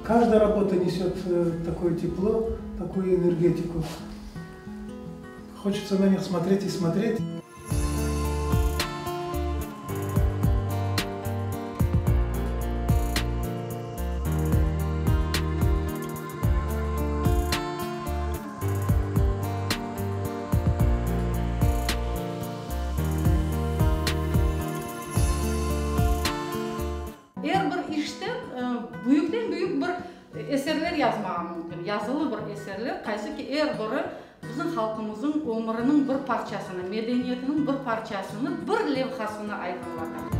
Каждая работа несет такое тепло, такую энергетику. Хочется на них смотреть и смотреть. Er bir işten büyükten-büyük bir eserler yazmağa mümkün, yazılı bir eserler, qaysı ki, er biri bizim halqımıznıñ ömüriniñ bir parçasını, medeniyetiniñ bir parçasını, bir levhasını aydınlata.